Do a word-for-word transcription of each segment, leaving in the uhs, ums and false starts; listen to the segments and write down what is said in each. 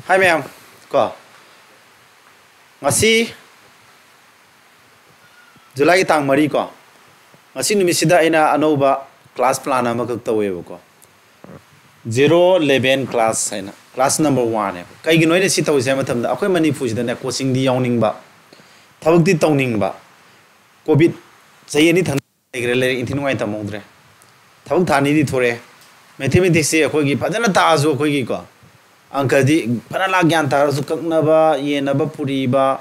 ꯍꯥꯏ ꯃꯌꯥꯝ ꯀꯣ, ꯉꯁꯤ ꯖꯨꯂꯥꯏꯒꯤ ꯇꯥꯡ ꯃꯔꯤ ꯀꯣ, ꯉꯁꯤ ꯅꯨꯃꯤꯠꯁꯤꯗ ꯑꯩꯅ ꯑꯅꯧꯕ class plan ꯑꯃꯈꯛ ꯇꯧꯋꯦꯕꯀꯣ꯫ Zero eleven class ꯍꯥꯏꯅ, class number one ꯅꯦꯕ꯫ ꯀꯩꯒꯤꯅꯣ ꯑꯩꯅ ꯁꯤ ꯇꯧꯔꯤꯁꯦ ꯍꯥꯏꯕ ꯃꯇꯝꯗ, ꯑꯩꯈꯣꯏ ꯃꯅꯤꯄꯨꯔꯁꯤꯗꯅꯦ, ꯀꯣꯆꯤꯡꯗꯤ ꯌꯥꯎꯅꯤꯡꯕ, ꯊꯕꯛꯇꯤ ꯇꯧꯅꯤꯡꯕ, ꯀꯣꯚꯤꯠ ꯆꯍꯤ ꯑꯅꯤ ꯊꯪꯅ ꯂꯩꯈ꯭ꯔꯦ, ꯂꯥꯏꯔꯤꯛ ꯏꯟꯊꯤ ꯅꯨꯡꯉꯥꯏ ꯇꯝꯍꯧꯗ꯭ꯔꯦ꯫ ꯊꯕꯛ ꯊꯥꯅꯤꯗꯤ ꯊꯣꯔꯛꯑꯦ꯫ ꯃꯦꯊꯃꯦꯇꯤꯛꯁꯁꯦ ꯑꯩꯈꯣꯏꯒꯤ ꯐꯖꯅ ꯇꯥꯛꯑꯁꯨ ꯑꯩꯈꯣꯏꯒꯤꯀꯣ, ꯑꯪꯀꯗꯤ ꯐꯅ ꯂꯥꯛ ꯒ꯭ꯌꯥꯟ ꯇꯥꯔꯁꯨ ꯀꯛꯅꯕ, ꯌꯦꯟꯅꯕ, ꯄꯨꯔꯤꯕ,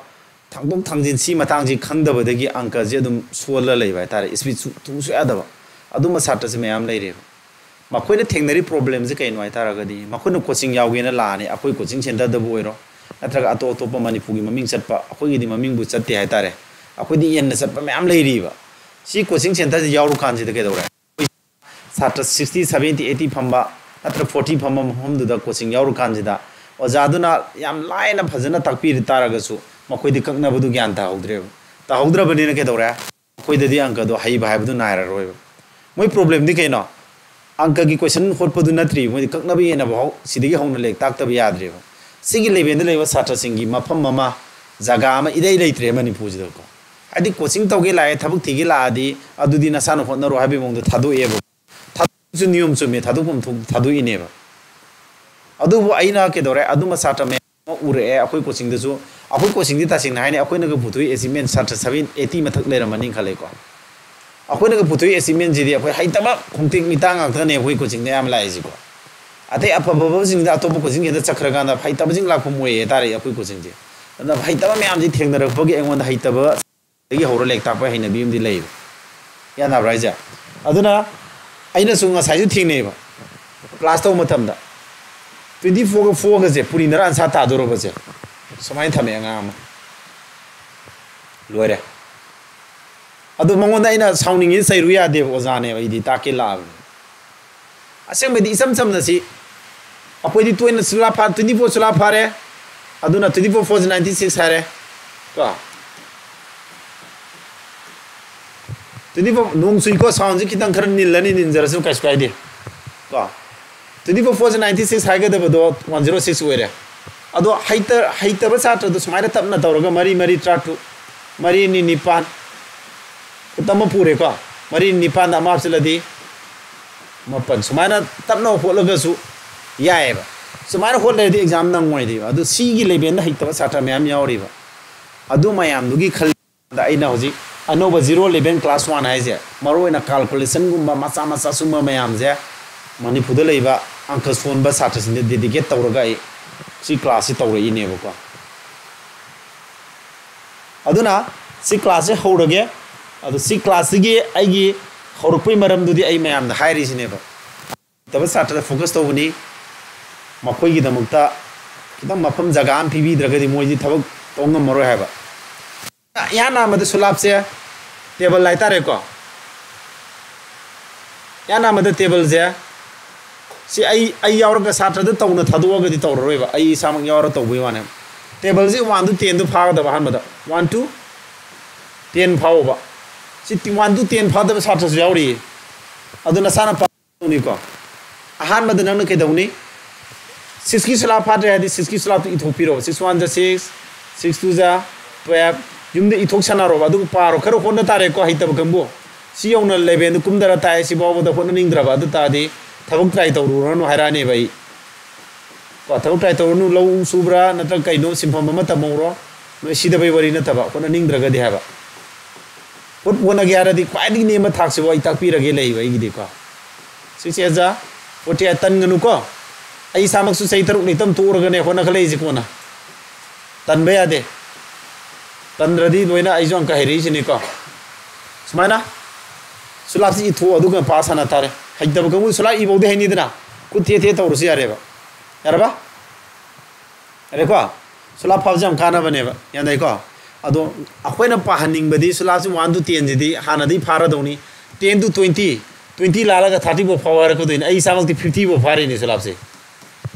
ꯊꯥꯡꯗꯣꯛ ꯊꯥꯡꯖꯤꯟ ꯁꯤ ꯃꯇꯥꯡꯁꯤ ꯈꯪꯗꯕꯗꯒꯤ ꯑꯪꯀꯁꯦ ꯑꯗꯨꯝ ꯁꯣꯜꯂ ꯂꯩꯕ ꯍꯥꯏꯇꯥꯔꯦ꯫ ꯏꯁꯄꯤꯠꯁꯨ ꯊꯨꯁꯨ ꯌꯥꯗꯕ꯫ ꯑꯗꯨꯝꯕ ꯁꯥꯇ꯭ꯔꯁꯦ ꯃꯌꯥꯝ ꯂꯩꯔꯦꯕ꯫ ꯃꯈꯣꯏꯅ ꯊꯦꯡꯅꯔꯤ problemꯁꯦ ꯀꯩꯅꯣ ꯍꯥꯏ ꯇꯥꯔꯒꯗꯤ, ꯃꯈꯣꯏꯅ ꯀꯣꯆꯤꯡ ꯌꯥꯎꯒꯦꯅ ꯂꯥꯛꯑꯅꯤ, ꯑꯩꯈꯣꯏ ꯀꯣꯆꯤꯡ ꯁꯦꯟꯇꯔꯗꯕꯨ ꯑꯣꯏꯔꯣ, ꯅꯠꯇ꯭ꯔꯒ ꯑꯇꯣꯞ ꯑꯇꯣꯞꯄ ꯃꯅꯤꯄꯨꯔꯒꯤ ꯃꯃꯤꯡ ꯆꯠꯄ, ꯑꯩꯈꯣꯏꯒꯤꯗꯤ ꯃꯃꯤꯡꯕꯨ ꯆꯠꯇꯦ ꯍꯥꯏꯇꯥꯔꯦ, ꯑꯩꯈꯣꯏꯗꯤ ꯌꯦꯟꯅ ꯆꯠꯄ ꯃꯌꯥꯝ ꯂꯩꯔꯤꯕ꯫ ꯁꯤ ꯀꯣꯆꯤꯡ ꯁꯦꯟꯇꯔꯁꯤ ꯌꯥꯎꯔꯀꯥꯟꯁꯤꯗ ꯀꯩꯗꯧꯔꯦ? ꯁꯥꯇ꯭ꯔ sixty, seventy, eighty ꯐꯝꯕ ꯅꯠꯇ꯭ꯔ forty ꯐꯝꯕ ꯃꯐꯝꯗꯨꯗ ꯀꯣꯆꯤꯡ ꯌꯥꯎꯔꯀꯥꯟꯁꯤꯗ, ꯑꯣꯖꯥꯗꯨꯅ ꯌꯥꯝ ꯂꯥꯏꯅ ꯐꯖꯅ ꯇꯥꯛꯄꯤꯔ ꯇꯥꯔꯒꯁꯨ, ꯃꯈꯣꯏꯗꯤ ꯀꯛꯅꯕꯗꯨ ꯒ꯭ꯌꯥꯟ ꯇꯥꯍꯧꯗ꯭ꯔꯦꯕ꯫ ꯇꯥꯍꯧꯗ꯭ꯔꯕꯅꯤꯅ ꯀꯩꯗꯧꯔꯦ? ꯑꯩꯈꯣꯏꯗꯗꯤ ꯑꯪꯀꯗꯣ ꯍꯩꯕ ꯍꯥꯏꯕꯗꯨ ꯅꯥꯏꯔꯔꯣꯏꯕ꯫ ꯃꯣꯏ problemꯗꯤ ꯀꯩꯅꯣ? ꯑꯪꯀꯒꯤ question ꯍꯣꯠꯄꯗꯨ ꯅꯠꯇ꯭ꯔꯤ, ꯃꯣꯏꯗꯤ ꯀꯛꯅꯕ ꯌꯦꯟꯅꯕ ꯐꯥꯎ ꯁꯤꯗꯒꯤ ꯍꯧꯅ ꯂꯥꯏꯔꯤꯛ ꯇꯥꯛꯇꯕ ꯌꯥꯗ꯭ꯔꯦꯕ꯫ ꯁꯤꯒꯤ levelꯗ ꯂꯩꯕ ꯁꯥꯇ꯭ꯔꯁꯤꯡꯒꯤ ꯃꯐꯝ ꯑꯃ, ꯖꯒꯥ ꯑꯃ ꯏꯔꯩ ꯂꯩꯇ꯭ꯔꯦ ꯃꯅꯤꯄꯨꯔꯁꯤꯗꯀꯣ꯫ ꯍꯥꯏꯗꯤ ꯀꯣꯆꯤꯡ ꯇꯧꯒꯦ ꯂꯥꯛꯑꯦ, ꯊꯕꯛ ꯊꯤꯒꯦ ꯂꯥꯛꯑꯗꯤ ꯑꯗꯨꯗꯤ ꯅꯁꯥꯅ ꯍꯣꯠꯅꯔꯣ ꯍꯥꯏꯕꯒꯤ ꯃꯑꯣꯡꯗ ꯊꯥꯗꯣꯛꯑꯦꯕ꯫ ꯊꯥꯗꯣꯛꯄꯁꯨ ꯅꯤꯌꯣꯝ ꯆꯨꯝꯃꯦ, ꯊꯥꯗꯣꯛꯐꯝ ꯊꯣꯛ ꯊꯥꯗꯣꯛꯏꯅꯦꯕ꯫ ꯑꯗꯨꯕꯨ ꯑꯩꯅ ꯀꯩꯗꯧꯔꯦ? ꯑꯗꯨꯝꯕ ꯁꯥꯇ꯭ꯔ ꯃꯌꯥꯝ ꯑꯃ ꯎꯔꯛꯑꯦ ꯑꯩꯈꯣꯏ ꯀꯣꯆꯤꯡꯗꯁꯨ꯫ ꯑꯩꯈꯣꯏ ꯀꯣꯆꯤꯡꯗꯤ ꯇꯁꯦꯡꯅ ꯍꯥꯏꯅꯤ, ꯑꯩꯈꯣꯏꯅꯒ ꯄꯨꯊꯣꯛꯏ achievement ꯁꯥꯇ꯭ꯔ seven eighty ꯃꯊꯛ ꯂꯩꯔꯝꯃꯅꯤ ꯈꯜꯂꯦꯀꯣ꯫ ꯑꯩꯈꯣꯏꯅꯒ ꯄꯨꯊꯣꯛꯏ achievementꯁꯤꯗꯤ ꯑꯩꯈꯣꯏ ꯍꯩꯇꯕ ꯈꯣꯡꯇꯦꯛ ꯃꯤꯇꯥ ꯉꯥꯛꯇꯅꯦ ꯑꯩꯈꯣꯏ ꯀꯣꯆꯤꯡꯗ ꯑꯌꯥꯝꯕ ꯂꯥꯛꯏꯁꯤꯀꯣ꯫ ꯑꯇꯩ ꯑꯐ ꯑꯐꯕꯁꯤꯡꯗ ꯑꯇꯣꯞꯄ ꯀꯣꯆꯤꯡꯁꯤꯡꯗ ꯆꯠꯈ꯭ꯔꯀꯥꯟꯗ ꯍꯩꯇꯕꯁꯤꯡ ꯂꯥꯛꯐꯝ ꯑꯣꯏꯌꯦ ꯍꯥꯏꯇꯥꯔꯦ ꯑꯩꯈꯣꯏ ꯀꯣꯆꯤꯡꯁꯦ꯫ ꯑꯗꯨꯅ ꯍꯩꯇꯕ ꯃꯌꯥꯝꯁꯤ ꯊꯦꯡꯅꯔꯛꯄꯒꯤ ꯑꯩꯉꯣꯟꯗ ꯍꯩꯇꯕ ꯗꯒꯤ ꯍꯧꯔ ꯂꯥꯏꯔꯤꯛ ꯇꯥꯛꯄ ꯍꯩꯅꯕꯤ ꯑꯃꯗꯤ ꯂꯩꯌꯦꯕ꯫ ꯒ꯭ꯌꯥꯟ ꯇꯥꯕ꯭ꯔꯥ ꯍꯥꯏꯁꯦ? ꯑꯗꯨꯅ ꯑꯩꯅꯁꯨ ꯉꯁꯥꯏꯁꯨ ꯊꯦꯡꯅꯩꯌꯦꯕ, class ꯇꯧꯕ ꯃꯇꯝꯗ twenty fourꯒ fourꯒꯁꯦ ꯄꯨꯔꯤꯅꯔ ꯑꯟꯁꯥ ꯇꯥꯗꯣꯔꯕꯁꯦ ꯁꯨꯃꯥꯏꯅ ꯊꯝꯃꯦ ꯑꯉꯥꯡ ꯑꯃ꯫ ꯂꯣꯏꯔꯦ꯫ ꯑꯗꯣ ꯃꯉꯣꯟꯗ ꯑꯩꯅ ꯁꯥꯎꯅꯤꯡꯉꯤ, ꯆꯩꯔꯨ ꯌꯥꯗꯦꯕ, ꯑꯣꯖꯥꯅꯦꯕ, ꯑꯩꯗꯤ ꯇꯥꯛꯀꯦ ꯂꯥꯛꯑꯕꯅꯤ꯫ ꯑꯁꯦꯡꯕꯩꯗꯤ ꯏꯆꯝ ꯆꯝꯅ ꯁꯤ ꯑꯩꯈꯣꯏꯗꯤ ꯇꯣꯏꯅ ꯆꯨꯂꯥ ꯐꯥ-, twenty four ꯆꯨꯂꯥ ꯐꯥꯔꯦ, ꯑꯗꯨꯅ twenty four four ninety six ꯍꯥꯏꯔꯦ ꯀꯣ꯫ Twenty four, ꯅꯣꯡ ꯆꯨꯏꯀꯣ, soundꯁꯦ ꯈꯤꯇꯪ ꯈꯔ ꯅꯤꯜꯂꯅꯤ, ꯅꯤꯟꯖꯔꯁꯨ ꯀꯩꯁꯨ ꯀꯥꯏꯗꯦ ꯀꯣ꯫ Twenty four four ninety six ꯍꯥꯏꯒꯗꯕꯗꯣ one zero six ꯑꯣꯏꯔꯦ꯫ ꯑꯗꯣ ꯍꯩꯇ ꯍꯩꯇꯕ ꯁꯥꯇ꯭ꯔꯗꯣ ꯁꯨꯃꯥꯏꯅ ꯇꯞꯅ ꯇꯧꯔꯒ ꯃꯔꯤ ꯃꯔꯤ ꯇꯔꯥꯇꯔꯨꯛ, ꯃꯔꯤ ꯑꯅꯤ ꯅꯤꯄꯥꯟ, ꯈꯨꯠ ꯑꯃ ꯄꯨꯔꯦꯀꯣ, ꯃꯔꯤ ꯅꯤꯄꯥꯟꯗ ꯑꯃ ꯍꯥꯞꯆꯤꯜꯂꯗꯤ ꯃꯥꯄꯟ, ꯁꯨꯃꯥꯏꯅ ꯇꯞꯅ ꯍꯣꯠꯂꯒꯁꯨ ꯌꯥꯏꯑꯕ꯫ ꯁꯨꯃꯥꯏꯅ ꯍꯣꯠꯂꯗꯤ ꯑꯦꯛꯖꯥꯝ ꯅꯪꯉꯣꯏꯗꯣꯏꯕ꯫ ꯑꯗꯨ ꯁꯤꯒꯤ ꯂꯦꯚꯦꯜꯗ ꯍꯩꯇꯕ ꯁꯥꯇ꯭ꯔ ꯃꯌꯥꯝ ꯌꯥꯎꯔꯤꯕ, ꯑꯗꯨ ꯃꯌꯥꯝꯗꯨꯒꯤ ꯈꯜꯂꯗ ꯑꯩꯅ ꯍꯧꯖꯤꯛ ꯑꯅꯧꯕ ꯖꯤꯔꯣ ꯂꯦꯚꯦꯜ ꯀ꯭ꯂꯥꯁ ꯋꯥꯟ ꯍꯥꯏꯁꯦ, ꯃꯔꯨꯑꯣꯏꯅ ꯀꯥꯜꯀꯨꯂꯦꯁꯟꯒꯨꯝꯕ ꯃꯆꯥ ꯃꯆꯥ ꯁꯨꯝꯕ ꯃꯌꯥꯝꯁꯦ ꯃꯅꯤꯄꯨꯔꯗ ꯂꯩꯕ ꯑꯪꯀ ꯁꯣꯟꯕ ꯁꯥꯇ꯭ꯔꯁꯤꯡꯗ ꯗꯦꯗꯤꯀꯦꯠ ꯇꯧꯔꯒ ꯑꯩ ꯁꯤ ꯀ꯭ꯂꯥꯁꯁꯤ ꯇꯧꯔꯛꯏꯅꯦꯕꯀꯣ꯫ ꯑꯗꯨꯅ ꯁꯤ ꯀ꯭ꯂꯥꯁꯁꯦ ꯍꯧꯔꯒꯦ꯫ ꯑꯗꯣ ꯁꯤ ꯀ꯭ꯂꯥꯁꯁꯤꯒꯤ ꯑꯩꯒꯤ ꯍꯧꯔꯛꯄꯒꯤ ꯃꯔꯝꯗꯨꯗꯤ ꯑꯩ ꯃꯌꯥꯝꯗ ꯍꯥꯏꯔꯤꯁꯤꯅꯦꯕ꯫ ꯍꯩꯇꯕ ꯁꯥꯇ꯭ꯔꯗ ꯐꯣꯀꯁ ꯇꯧꯕꯅꯤ꯫ ꯃꯈꯣꯏꯒꯤꯗꯃꯛꯇ ꯈꯤꯇꯪ ꯃꯐꯝ ꯖꯒꯥ ꯑꯃ ꯄꯤꯕꯤꯗ꯭ꯔꯒꯗꯤ ꯃꯣꯏꯗꯤ ꯊꯕꯛ ꯇꯧ ꯉꯝꯃꯔꯣꯏ ꯍꯥꯏꯕ꯫ ꯏꯍꯥꯟ ꯑꯍꯥꯟꯕꯗ ꯁꯨꯂꯥꯞꯁꯦ ꯇꯦꯕꯜ ꯍꯥꯏꯇꯥꯔꯦꯀꯣ꯫ ꯏꯍꯥꯟ ꯑꯍꯥꯟꯕꯗ ꯇꯦꯕꯜꯁꯦ ꯁꯤ ꯑꯩ ꯑꯩ ꯌꯥꯎꯔꯒ ꯁꯥꯇ꯭ꯔꯗ ꯇꯧꯅ ꯊꯥꯗꯣꯛꯑꯒꯗꯤ ꯇꯧꯔꯔꯣꯏꯕ, ꯑꯩ ꯏꯁꯥꯃꯛ ꯌꯥꯎꯔ ꯇꯧꯕꯒꯤ ꯋꯥꯅꯦꯕ꯫ ꯇꯦꯕꯜꯁꯤ ꯋꯥꯟꯗꯨ ꯇꯦꯟꯗꯨ ꯐꯥꯒꯗꯕ ꯑꯍꯥꯟꯕꯗ, ꯋꯥꯟ ꯇꯨ ꯇꯦꯟ ꯐꯥꯎꯕ꯫ ꯁꯤ ꯋꯥꯟ ꯇꯨ ꯇꯦꯟ ꯐꯥꯗꯕ ꯁꯥꯇ꯭ꯔꯁꯨ ꯌꯥꯎꯔꯤꯌꯦ꯫ ꯑꯗꯨ ꯅꯁꯥꯅ ꯄꯥꯎꯅꯤꯀꯣ꯫ ꯑꯍꯥꯟꯕꯗ ꯅꯪꯅ ꯀꯩꯗꯧꯅꯤ? ꯁꯤꯛꯁꯀꯤ ꯁꯨꯂꯥꯞ ꯐꯥꯗ꯭ꯔꯦ ꯍꯥꯏꯗꯤ ꯁꯤꯛꯁꯀꯤ ꯁꯨꯂꯥꯞꯇꯨ ꯏꯊꯣꯛꯄꯤꯔꯣꯕ꯫ ꯁꯤꯛꯁ ꯋꯥꯟ ꯖ ꯁꯤꯛꯁ, ꯁꯤꯛꯁ ꯇꯨ ꯖ ꯇꯨꯌꯦꯜꯞ꯫ ꯌꯨꯝꯗ ꯏꯊꯣꯛ ꯁꯥꯟꯅꯔꯣꯕ, ꯑꯗꯨꯒ ꯄꯥꯔꯣ꯫ ꯈꯔ ꯍꯣꯠꯅ ꯇꯥꯔꯦꯀꯣ, ꯍꯩꯇꯕ ꯀꯥꯡꯕꯨ꯫ ꯁꯤ ꯌꯧꯅ ꯂꯦꯚꯦꯜꯗꯨ ꯀꯨꯝꯊꯔ ꯇꯥꯏ, ꯁꯤ ꯐꯥꯎꯕꯗ ꯍꯣꯠꯅꯅꯤꯡꯗ꯭ꯔꯕ ꯑꯗꯨ ꯇꯥꯔꯗꯤ ꯊꯕꯛ ꯇ꯭ꯔꯥꯏ ꯇꯧꯔꯨꯔꯅꯨ ꯍꯥꯏꯔꯛꯑꯅꯦꯕ ꯑꯩ꯫ ꯀꯣ, ꯊꯕꯛ ꯇ꯭ꯔꯥꯏ ꯇꯧꯔꯨꯔꯅꯨ, ꯂꯧ ꯁꯨꯕ꯭ꯔꯥ ꯅꯠꯇ꯭ꯔꯒ ꯀꯩꯅꯣ ꯁꯤꯟꯐꯝ ꯑꯃ ꯇꯝꯍꯧꯔꯣ꯫ ꯅꯣꯏ ꯁꯤꯗꯕꯩ ꯋꯥꯔꯤ ꯅꯠꯇꯕ, ꯍꯣꯠꯅꯅꯤꯡꯗ꯭ꯔꯒꯗꯤ ꯍꯥꯏꯕ꯫ ꯍꯣꯠ-, ꯍꯣꯠꯅꯒꯦ ꯍꯥꯏꯔꯗꯤ ꯈ꯭ꯋꯥꯏꯗꯒꯤ ꯅꯦꯝꯕ ꯊꯥꯛꯁꯤꯕꯨ ꯑꯩ ꯇꯥꯛꯄꯤꯔꯒꯦ ꯂꯩꯕ ꯑꯩꯒꯤꯗꯤꯀꯣ꯫ ꯁꯤꯛꯁ ꯑꯦꯠ ꯖ ꯐꯣꯔꯇꯤ ꯑꯩꯠ ꯇꯟꯒꯅꯨꯀꯣ꯫ ꯑꯩ ꯏꯁꯥꯃꯛꯁꯨ ꯆꯍꯤ ꯇꯔꯨꯛ ꯂꯩꯇꯝ ꯇꯣꯛꯎꯔꯒꯅꯦ ꯍꯣꯠꯅꯈꯠꯂꯛꯏꯁꯦ ꯀꯣꯟꯅ꯫ ꯇꯟꯕ ꯌꯥꯗꯦ꯫ ꯇꯟꯗ꯭ꯔꯗꯤ ꯂꯣꯏꯅ ꯑꯩꯁꯨ ꯑꯪꯀ ꯍꯩꯔꯛꯏꯁꯤꯅꯤꯀꯣ꯫ ꯁꯨꯃꯥꯏꯅ ꯁꯨꯂꯥꯞꯁꯤ ꯏꯊꯣꯛꯑꯣ, ꯑꯗꯨꯒ ꯄꯥ ꯁꯥꯟꯅ ꯇꯥꯔꯦ꯫ ꯍꯩꯇꯕ ꯀꯥꯡꯕꯨ ꯁꯨꯂꯥꯞ ꯏꯕꯧꯗꯤ ꯍꯩꯅꯤꯗꯅ, ꯈꯨꯠ ꯊꯦꯠ ꯊꯦꯠ ꯇꯧꯔꯁꯨ ꯌꯥꯔꯦꯕ꯫ ꯌꯥꯔꯕ? ꯌꯥꯔꯦꯀꯣ? ꯁꯨꯂꯥꯞ ꯐꯥꯕꯁꯦ ꯌꯥꯝ ꯀꯥꯟꯅꯕꯅꯦꯕ, ꯌꯥꯅꯩꯀꯣ? ꯑꯗꯣ ꯑꯩꯈꯣꯏꯅ ꯄꯥꯍꯟꯅꯤꯡꯕꯗꯤ ꯁꯨꯂꯥꯞꯁꯤ ꯋꯥꯟ ꯇꯨ ꯇꯦꯟꯁꯤꯗꯤ ꯍꯥꯟꯅꯗꯤ ꯐꯥꯔꯗꯧꯅꯤ꯫ ꯇꯦꯟ ꯇꯨ ꯇ꯭ꯋꯦꯟꯇꯤ, ꯇ꯭ꯋꯦꯟꯇꯤ ꯂꯥꯜꯂꯒ ꯊꯥꯔꯇꯤ ꯐꯥꯎ ꯐꯥꯎ ꯍꯥꯏꯔꯛꯀꯗꯣꯏꯅꯤ꯫ ꯑꯩ ꯏꯁꯥꯃꯛꯇꯤ ꯐꯤꯐꯇꯤ ꯐꯥꯎ ꯐꯥꯔꯤꯅꯤ ꯁꯨꯂꯥꯞꯁꯦ꯫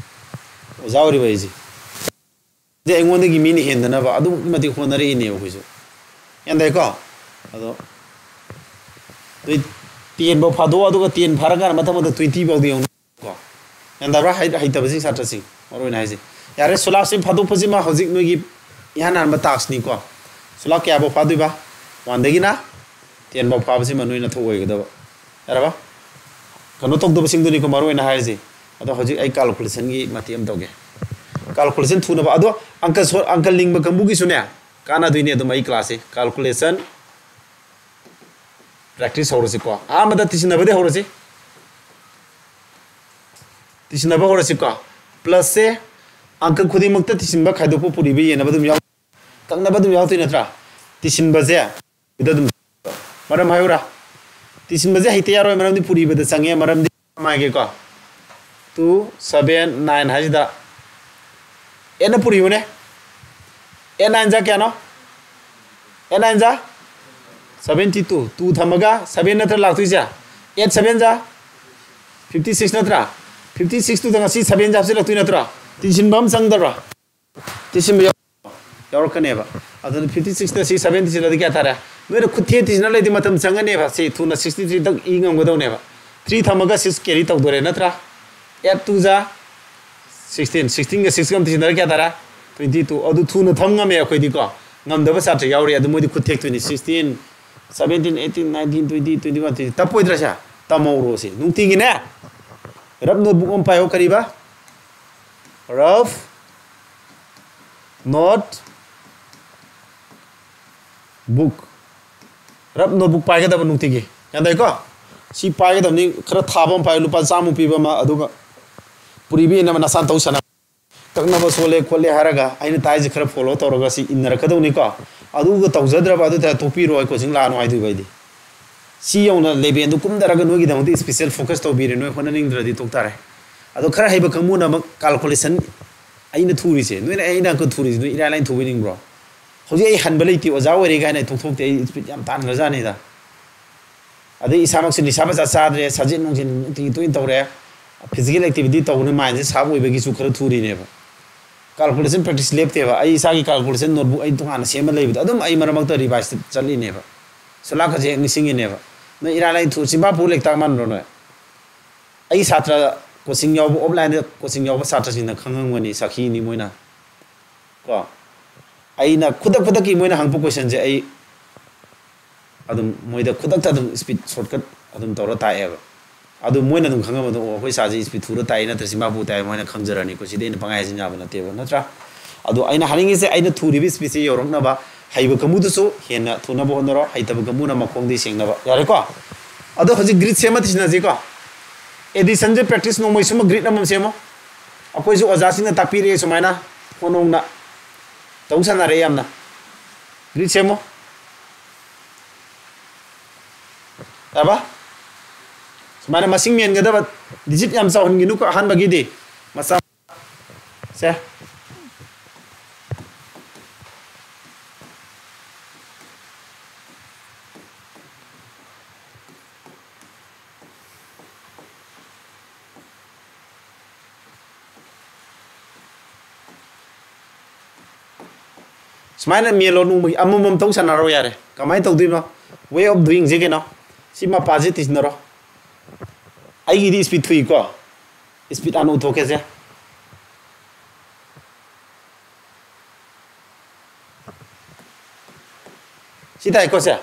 ꯑꯣꯖꯥ ꯑꯣꯏꯔꯤꯕ ꯑꯩꯁꯦ꯫ ꯑꯗꯩ ꯑꯩꯉꯣꯟꯗꯒꯤ ꯃꯤꯅ ꯍꯦꯟꯗꯅꯕ ꯑꯗꯨꯛꯀꯤ ꯃꯇꯤꯛ ꯍꯣꯠꯅꯔꯛꯏꯅꯦꯕ ꯑꯩꯈꯣꯏꯁꯨ꯫ ꯒ꯭ꯌꯥꯟ ꯇꯥꯏꯀꯣ? ꯑꯗꯣ ꯅꯣꯏ ꯇꯦꯟ ꯐꯥꯎ ꯐꯥꯗꯣꯛꯑꯣ, ꯑꯗꯨꯒ ꯇꯦꯟ ꯐꯥꯔꯀꯥꯟꯗ ꯃꯊꯪ ꯃꯊꯪ ꯇ꯭ꯋꯦꯟꯇꯤ ꯐꯥꯎꯗꯤ ꯌꯦꯡꯉꯨꯀꯣ꯫ ꯒ꯭ꯌꯥꯟ ꯇꯥꯕ꯭ꯔꯥ? ꯍꯩ-, ꯍꯩꯇꯕꯁꯤꯡ ꯁꯥꯇ꯭ꯔꯁꯤꯡ, ꯃꯔꯨ ꯑꯣꯏꯅ ꯍꯥꯏꯁꯦ꯫ ꯌꯥꯔꯦ, ꯁꯣꯂꯥꯛꯁꯤ ꯐꯥꯗꯣꯛꯄꯁꯤꯃ ꯍꯧꯖꯤꯛ ꯅꯣꯏꯒꯤ ꯏꯍꯥꯟ ꯍꯥꯟꯕ ꯇꯥꯛꯁꯅꯤꯀꯣ꯫ ꯁꯣꯂꯥꯛ ꯀꯌꯥꯐꯥꯎ ꯐꯥꯗꯣꯏꯕ? ꯋꯥꯟꯗꯒꯤꯅ ꯇꯦꯟꯐꯥꯎ ꯐꯥꯕꯁꯤꯃ ꯅꯣꯏꯅ ꯊꯣꯛꯑꯣꯏꯒꯗꯕ꯫ ꯌꯥꯔꯕ? ꯀꯩꯅꯣ ꯇꯧꯗꯕꯁꯤꯡꯗꯨꯅꯤꯀꯣ ꯃꯔꯨ ꯑꯣꯏꯅ ꯍꯥꯏꯔꯤꯁꯦ꯫ ꯑꯗꯣ ꯍꯧꯖꯤꯛ ꯑꯩ ꯀꯥꯜꯀꯨꯂꯦꯁꯟꯒꯤ ꯃꯇꯦꯛ ꯑꯃ ꯇꯧꯒꯦ꯫ ꯀꯥꯜꯀꯨꯂꯦꯁꯟ ꯊꯨꯅꯕ, ꯑꯗꯣ ꯑꯪꯀ ꯁꯣ-, ꯑꯪꯀ ꯂꯤꯡꯕ ꯀꯥꯡꯕꯨꯒꯤꯁꯨꯅꯦ ꯀꯥꯟꯅꯗꯣꯏꯅꯦ ꯑꯗꯨꯝ ꯑꯩ ꯀ꯭ꯂꯥꯁꯁꯦ꯫ ꯀꯥꯜꯀꯨꯂꯦꯁꯟ ꯄ꯭ꯔꯦꯛꯇꯤꯁ ꯍꯧꯔꯁꯤꯀꯣ꯫ ꯑꯍꯥꯟꯕꯗ ꯇꯤꯁꯤꯟꯅꯕꯗꯤ ꯍꯧꯔꯁꯤ꯫ ꯇꯤꯁꯤꯟꯅꯕ ꯍꯧꯔꯁꯤꯀꯣ꯫ ꯄ꯭ꯂꯁꯁꯦ ꯑꯪꯀ ꯈꯨꯗꯤꯡꯃꯛꯇ ꯇꯤꯁꯤꯟꯕ ꯈꯥꯏꯗꯣꯛꯄ ꯄꯨꯔꯤꯕ ꯌꯦꯟꯅꯕ ꯑꯗꯨꯝ ꯌꯥꯎ-, ꯀꯛꯅꯕ ꯑꯗꯨꯝ ꯌꯥꯎꯗꯣꯏ ꯅꯠꯇ꯭ꯔꯥ? ꯇꯤꯁꯤꯟꯕꯁꯦ ꯁꯤꯗ ꯑꯗꯨꯝ, ꯃꯔꯝ ꯍꯥꯏꯌꯨꯔꯥ? ꯇꯤꯁꯤꯟꯕꯁꯦ ꯍꯩꯇ ꯌꯥꯔꯣꯏ, ꯃꯔꯝꯗꯤ ꯄꯨꯔꯤꯕꯗ ꯆꯪꯉꯦ, ꯃꯔꯝꯗꯤ ꯀꯃꯥꯏꯒꯦꯀꯣ? Two, seven, nine ꯍꯥꯏꯁꯤꯗ ꯑꯦꯠꯅ ꯄꯨꯔꯤꯕꯅꯦ꯫ ꯑꯦꯠ ꯅꯥꯏꯟ ꯖꯥ ꯀꯌꯥꯅꯣ? ꯑꯦꯠ ꯅꯥꯏꯟ ꯖꯥ seventy two꯫ Two ꯊꯝꯃꯒ seven ꯅꯠꯇ꯭ꯔ ꯂꯥꯛꯇꯣꯏꯁꯦ? ꯑꯦꯠ ꯁꯕꯦꯟ ꯖꯥ fifty six ꯅꯠꯇ꯭ꯔꯥ? Fifty six ꯇꯨꯗ ꯉꯁꯤ seven ꯖꯥ ꯍꯥꯞꯆꯤꯜꯂꯛꯇꯣꯏ ꯅꯠꯇ꯭ꯔꯣ? ꯇꯤꯁꯤꯟꯕ ꯑꯃ ꯆꯪꯗꯕ꯭ꯔꯣ? ꯇꯤꯁꯤꯟꯕ ꯌꯥꯎ-, ꯌꯥꯎꯔꯛꯀꯅꯦꯕ꯫ ꯑꯗꯨꯅ fifty six ꯇ ꯁꯤ seven ꯇꯤꯁꯤꯜꯂꯗꯤ ꯀꯌꯥ ꯇꯥꯔꯦ? ꯅꯣꯏꯅ ꯈꯨꯠ ꯊꯦꯛ ꯇꯤꯁꯤꯟꯅ ꯂꯩꯗꯤ ꯃꯇꯝ ꯆꯪꯒꯅꯦꯕ꯫ ꯁꯤ ꯊꯨꯅ sixty three ꯗꯛ ꯏ ꯉꯝꯒꯗꯧꯅꯦꯕ꯫ Three ꯊꯝꯃꯒ six carry ꯇꯧꯗꯣꯔꯦ ꯅꯠꯇ꯭ꯔꯥ? Eight two ꯖꯥ sixteen, sixteen ꯒ six ꯀ ꯑꯃ ꯇꯤꯁꯤꯟꯅꯔ ꯀꯌꯥ ꯇꯥꯔꯦ? Twenty two꯫ ꯑꯗꯨ ꯊꯨꯅ ꯊꯝ ꯉꯝꯃꯦ ꯑꯩꯈꯣꯏꯗꯤꯀꯣ꯫ ꯉꯝꯗꯕ ꯁꯥꯇ꯭ꯔ ꯌꯥꯎꯔꯤ, ꯑꯗꯨ ꯃꯣꯏꯗꯤ ꯈꯨꯠ ꯊꯦꯛꯇꯣꯏꯅꯤ꯫ Sixteen, seventeen, eighteen, nineteen, twenty, twenty one, twenty꯫ ꯇꯞꯄꯣꯏꯗ꯭ꯔꯥ ꯁꯦ? ꯇꯝꯍꯧꯔꯣ ꯁꯤ꯫ ꯅꯨꯡꯇꯤꯒꯤꯅꯦ rough notebook ꯑꯃ ꯄꯥꯏꯌꯣ꯫ ꯀꯔꯤꯕ? Rough note book꯫ Rough notebook ꯄꯥꯏꯒꯗꯕ ꯅꯨꯡꯇꯤꯒꯤ꯫ ꯒ꯭ꯌꯥꯟ ꯇꯥꯏꯀꯣ? ꯁꯤ ꯄꯥꯏꯒꯗꯕꯅꯤ꯫ ꯈꯔ ꯊꯥꯕ ꯑꯃ ꯄꯥꯏꯌꯨ, ꯂꯨꯄꯥ ꯆꯥꯝꯃ ꯄꯤꯕ ꯑꯃ, ꯑꯗꯨꯒ ꯄꯨꯔꯤꯕ ꯌꯦꯟꯅꯕ ꯅꯁꯥꯅ ꯇꯧ ꯁꯥꯟꯅ-, ꯀꯛꯅꯕ ꯁꯣꯜꯂꯦ ꯈꯣꯠꯂꯦ ꯍꯥꯏꯔꯒ ꯑꯩꯅ ꯇꯥꯏꯁꯦ ꯈꯔ follow ꯇꯧꯔꯒ ꯁꯤ ꯏꯟꯅꯔꯛꯀꯗꯧꯅꯤꯀꯣ꯫ ꯑꯗꯨꯒ ꯇꯧꯖꯗ꯭ꯔꯕ ꯑꯗꯨ ꯇꯥꯔꯦ ꯇꯣꯛꯄꯤꯔꯣ, ꯑꯩ coaching ꯂꯥꯛꯑꯅꯨ ꯍꯥꯏꯗꯣꯏꯕ ꯑꯩꯗꯤ꯫ ꯁꯤ ꯌꯧꯅ level ꯗꯨ ꯀꯨꯝꯊꯔꯒ ꯅꯣꯏꯒꯤꯗꯃꯛꯇ special focus ꯇꯧꯕꯤꯔꯦ, ꯅꯣꯏ ꯍꯣꯠꯅꯅꯤꯡꯗ꯭ꯔꯗꯤ ꯇꯣꯛ ꯇꯥꯔꯦ꯫ ꯑꯗꯣ ꯈꯔ ꯍꯩꯕ ꯀꯥꯡꯕꯨꯅ ꯑꯃꯨꯛ calculation ꯑꯩꯅ ꯊꯨꯔꯤꯁꯦ, ꯅꯣꯏꯅ ꯑꯩꯅ ꯑꯪꯀ ꯊꯨꯔꯤꯁꯦ, ꯅꯣꯏ ꯏꯔꯥꯏ ꯂꯥꯏꯅ ꯊꯨꯕ ꯅꯤꯡꯕ꯭ꯔꯣ? ꯍꯧꯖꯤꯛ ꯑꯩ ꯍꯟꯕ ꯂꯩꯇꯦ, ꯑꯣꯖꯥ ꯑꯣꯏꯔꯦ ꯀꯥꯏꯅ ꯇꯣꯛꯊꯣꯛꯇꯦ, ꯑꯩ speed ꯌꯥꯝ ꯇꯥꯟꯈ꯭ꯔꯖꯥꯠꯅꯤꯗ꯫ ꯑꯗꯩ ꯏꯁꯥꯃꯛꯁꯨ ꯅꯤꯁꯥ ꯄꯁꯥ ꯆꯥꯗ꯭ꯔꯦ, ꯁꯥꯖꯦꯜ ꯅꯨꯡꯖꯦꯜ ꯅꯨꯡꯇꯤꯒꯤ ꯇꯣꯏꯅ ꯇꯧꯔꯦ, physical activity ꯇꯧꯕꯅ mind ꯁꯦ sharp ꯑꯣꯏꯕꯒꯤꯁꯨ ꯈꯔ ꯊꯨꯔꯤꯅꯦꯕ꯫ Calculation practice ꯂꯦꯞꯇꯦꯕ꯫ ꯑꯩ ꯏꯁꯥꯒꯤ calculation notebook ꯑꯩ ꯇꯣꯉꯥꯟꯅ ꯁꯦꯝꯃ ꯂꯩꯕꯗꯣ ꯑꯗꯨꯝ ꯑꯩ ꯃꯔꯛ ꯃꯔꯛꯇ revise ꯆꯠꯂꯤꯅꯦꯕ꯫ ꯁꯣꯂꯥꯛꯀꯁꯦ ꯍꯦꯛ ꯅꯤꯡꯁꯤꯡꯉꯤꯅꯦꯕ꯫ ꯅꯣꯏ ꯏꯔꯥꯏ ꯂꯥꯏ ꯊꯨ-, ꯆꯤꯝꯕꯥ ꯄꯨ ꯂꯩꯇꯥ ꯃꯥꯟꯕ꯭ꯔꯣ ꯅꯣꯏ? ꯑꯩ ꯁꯥꯇ꯭ꯔ ꯀꯣꯆꯤꯡ ꯌꯥꯎꯕ, ꯑꯣꯐꯂꯥꯏꯟꯗ ꯀꯣꯆꯤꯡ ꯌꯥꯎꯕ ꯁꯥꯇ꯭ꯔꯁꯤꯡꯅ ꯈꯪꯉꯝꯒꯅꯤ, ꯁꯥꯈꯤꯅꯤ ꯃꯣꯏꯅ꯫ ꯀꯣ, ꯑꯩꯅ ꯈꯨꯗꯛ ꯈꯨꯗꯛꯀꯤ ꯃꯣꯏꯅ ꯍꯪꯉꯛꯄ ꯀꯣꯏꯁꯟꯁꯦ ꯑꯩ ꯑꯗꯨꯝ ꯃꯣꯏꯗ ꯈꯨꯗꯛꯇ ꯑꯗꯨꯝ ꯏꯁꯄꯤꯠ ꯁꯣꯔꯠꯀꯠ ꯑꯗꯨꯝ ꯇꯧꯔ ꯇꯥꯛꯑꯦꯕ꯫ ꯑꯗꯨ ꯃꯣꯏꯅ ꯑꯗꯨꯝ ꯈꯪꯉꯝꯕꯗꯣ, "ꯑꯣ, ꯑꯩꯈꯣꯏ ꯁꯥꯔꯁꯦ ꯏꯁꯄꯤꯠ ꯊꯨꯔ ꯇꯥꯛꯏ, ꯅꯠꯇ꯭ꯔ ꯆꯤꯝꯐꯥ ꯄꯨ ꯇꯥꯛꯏ", ꯃꯣꯏꯅ ꯈꯪꯖꯔꯅꯤꯀꯣ꯫ ꯁꯤꯗꯤ ꯑꯩꯅ ꯄꯪꯍꯥꯏ ꯍꯥꯏꯖꯤꯟ ꯌꯥꯕ ꯅꯠꯇꯦꯕ, ꯅꯠꯇ꯭ꯔꯥ? ꯑꯗꯣ ꯑꯩꯅ ꯍꯥꯏꯅꯤꯡꯉꯤꯁꯦ, ꯑꯩꯅ ꯊꯨꯔꯤꯕ ꯏꯁꯄꯤꯠꯁꯦ ꯌꯧꯔꯛꯅꯕ ꯍꯩꯕ ꯀꯥꯡꯕꯨꯗꯨꯁꯨ ꯍꯦꯟꯅ ꯊꯨꯅꯕ ꯍꯣꯠꯅꯔꯣ, ꯍꯩꯇꯕ ꯀꯥꯡꯕꯨꯅ ꯃꯈꯣꯡꯗꯒꯤ ꯁꯦꯡꯅꯕ꯫ ꯌꯥꯔꯦꯀꯣ? ꯑꯗꯣ ꯍꯧꯖꯤꯛ ꯒ꯭ꯔꯤꯠ ꯁꯦꯝꯃ ꯊꯤꯖꯤꯟꯅꯁꯤꯀꯣ꯫ ꯑꯦꯗꯤꯁꯟꯁꯦ ꯄ꯭ꯔꯦꯛꯇꯤꯁ ꯅꯣꯡꯃꯩ ꯁꯨꯝꯕ ꯒ꯭ꯔꯤꯠ ꯑꯃꯃꯝ ꯁꯦꯝꯃꯣ꯫ ꯑꯩꯈꯣꯏꯁꯨ ꯑꯣꯖꯥꯁꯤꯡꯅ ꯇꯥꯛꯄꯤꯔꯛꯑꯦ ꯁꯨꯃꯥꯏꯅ, ꯍꯣꯠꯅꯧꯅ꯫ ꯇꯧ ꯁꯥꯟꯅꯔꯛꯑꯦ ꯌꯥꯝꯅ꯫ ꯒ꯭ꯔꯤꯠ ꯁꯦꯝꯃꯣ꯫ ꯌꯥꯔꯕ? ꯁꯨꯃꯥꯏꯅ ꯃꯁꯤꯡ ꯃꯦꯟꯒꯗꯕ, ꯗꯤꯖꯤꯠ ꯌꯥꯝ ꯆꯥꯎꯍꯟꯒꯅꯨꯀꯣ ꯑꯍꯥꯟꯕꯒꯤꯗꯤ꯫ ꯃꯆꯥ ꯁꯦ꯫ ꯁꯨꯃꯥꯏꯅ ꯃꯦꯜꯂꯣ, ꯅꯣꯡꯃꯒꯤ ꯑꯃꯃꯝꯇꯪ ꯁꯥꯟꯅꯔꯣ ꯌꯥꯔꯦ꯫ ꯀꯃꯥꯏꯅ ꯇꯧꯗꯣꯏꯅꯣ? Way of doingꯁꯦ ꯀꯩꯅꯣ? ꯁꯤ ꯃꯄꯥꯁꯦ ꯊꯤꯖꯤꯟꯅꯔꯣ꯫ ꯑꯩꯒꯤꯗꯤ ꯏꯁꯄꯤꯠ ꯊꯨꯏꯀꯣ, ꯏꯁꯄꯤꯠ ꯍꯥꯟꯅ ꯎꯊꯣꯛꯀꯦꯁꯦ꯫ ꯁꯤ ꯇꯥꯏꯀꯣ ꯁꯦ?